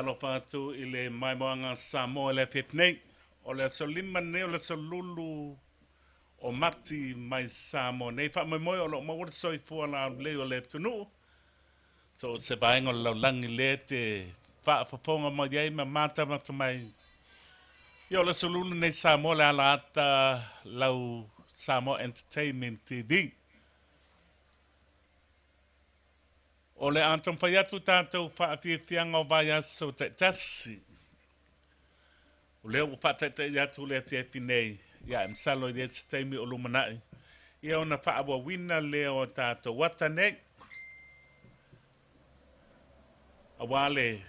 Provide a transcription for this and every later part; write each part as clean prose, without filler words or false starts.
Faatalofa atu i le maimoaga Samoa i le afiafi nei. O le aso 5 lenei o le aso lulu o Mati mai Samoa nei. Faamoemoe o lo o maua le soifua laulelei o le atunuu. So o se vaega o le lalolagi lea e te faafofoga mai ai ma matamata mai. Ia o le aso lulu nei Samoa le ala ata lau Samoa Entertainment TV. O le a taumafai atu tatou faafiafiaga o vaiaso taitasi. O lea ua faataitai atu le afiafi nei, ia ae masalo e i ai se taimi o lumanai, ia ona faaauauina lea o tatou ata nei. Aua le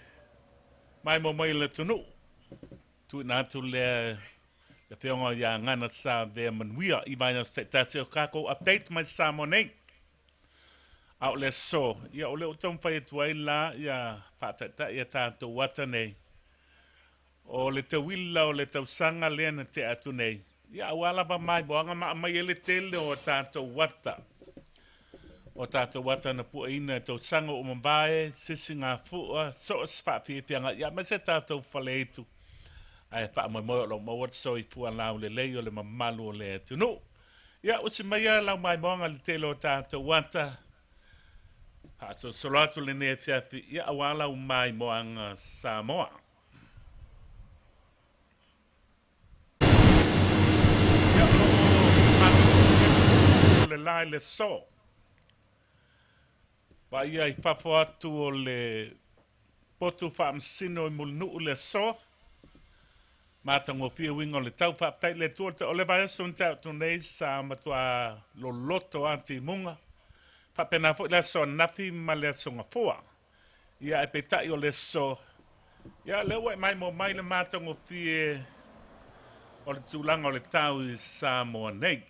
maimoa mai o le atunuu, tuuina atu lea le Afioga ia Gana Savea Manuia i vaiaso taitasi o tatou update mai Samoa nei. A o le aso, ia o lea ua taumafai atu ai la ia faataitai a tatou ata nei. O le tauila o le tausaga lea na tea atu nei, ia aua lava maimoaga ma aumai ai le tele o tatou ata. O tatou ata na puaina i tausaga ua mavae, sisigafua, so o se faafiafiaga, ia aemaise tatou faleitu. Ae faamoemoe o lo o maua le soifua laulelei o le mamalu o le atunuu. Ia, usi maia lau maimoaga i le tele o tatou ata. Faasolosolo atu lenei afiafi, ia aua lau maimoaga Samoa. Ia, o lo o matou le la i le aso. Vaaia i fafo atu o le potu faamasino i Mulinuu i le aso. Matagofie uiga o le tau. Faafetai i le Atua. O le vaiaso na tea atu nei sa matua loloto lava timuga. Faapena foi le aso ananafi ma le aso Gafua. Ia ae peitai o le aso, ia lea ua e maimoa mai le matagofie o le tulaga o le tau i Samoa nei.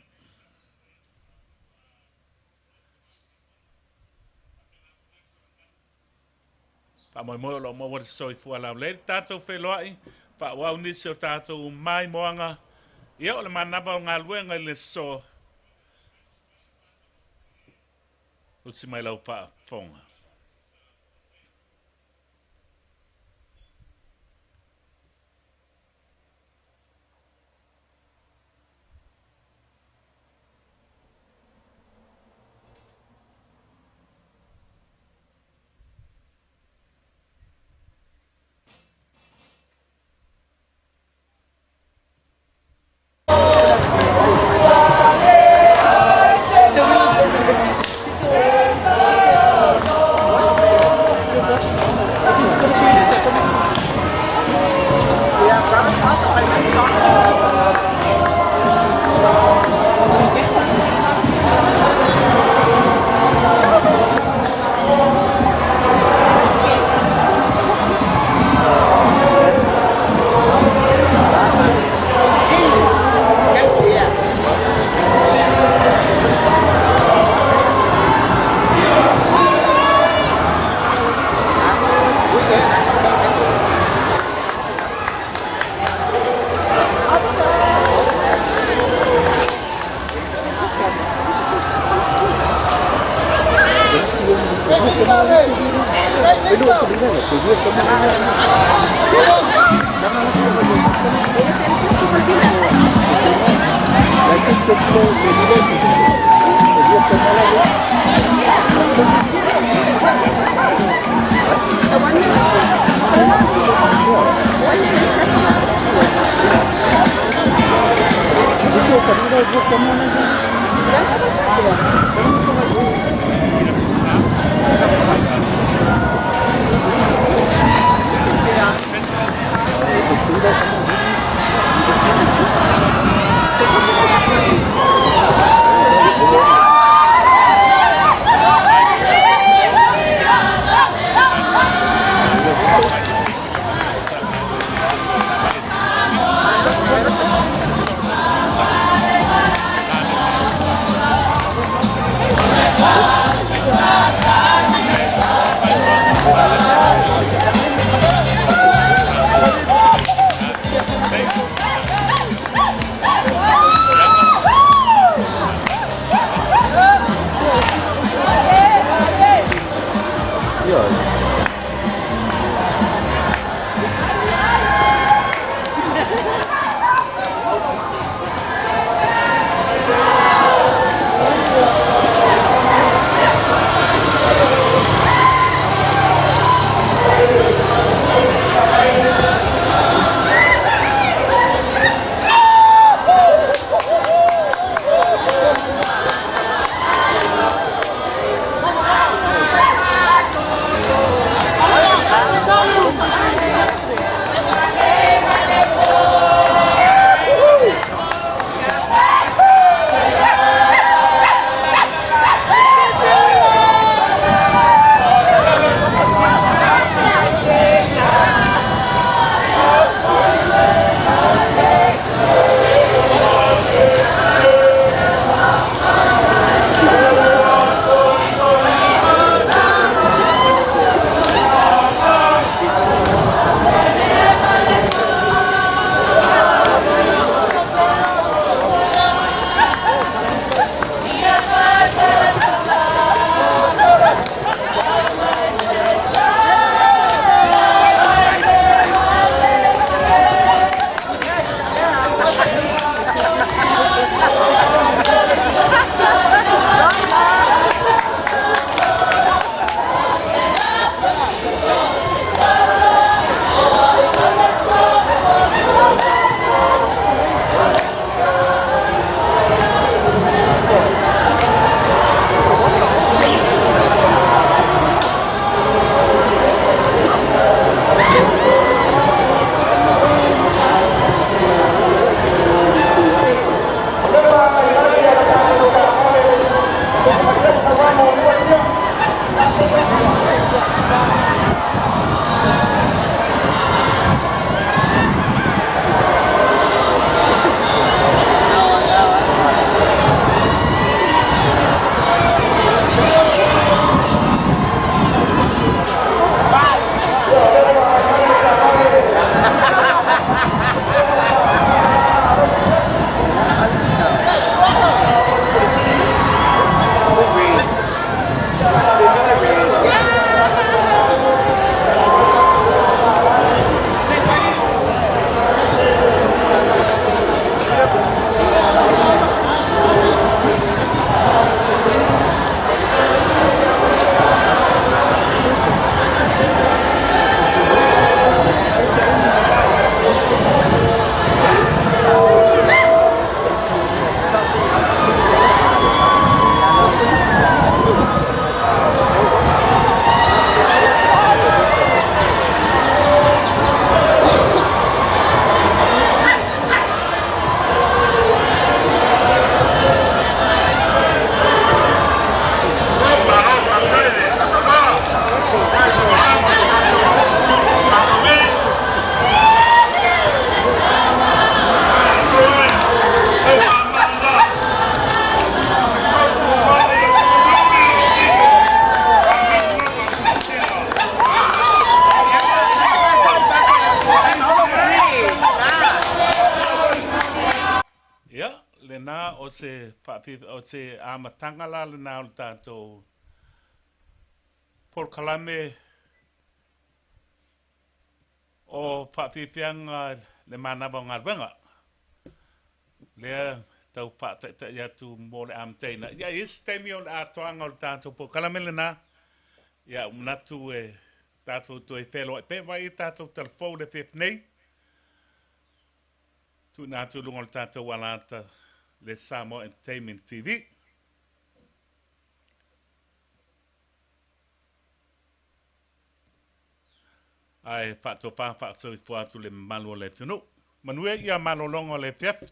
Faamoemoe o lo o maua le soifua laulelei le tatou feiloai, faaauau nisi o tatou maimoaga. Ia o le manava o galuega i le aso. Usi mai lau faafofoga. se o se amataga la lenā o le tatou polokalame o faafiafiaga le manava o galuega lea tau faataitai atu mo le amataina. Ia, i isi taimi o le atoaga o le tatou polokalame lenā, ia, ua manatu e tatou toe feloai pea mai i tatou talafou le afiafi nei, tuuina atu i luga o le tatou alata le Samoa Entertainment TV. Ae faatofa faasoifua atu le mamalu o le atunuu. Manuia ia malologa o le afiafi.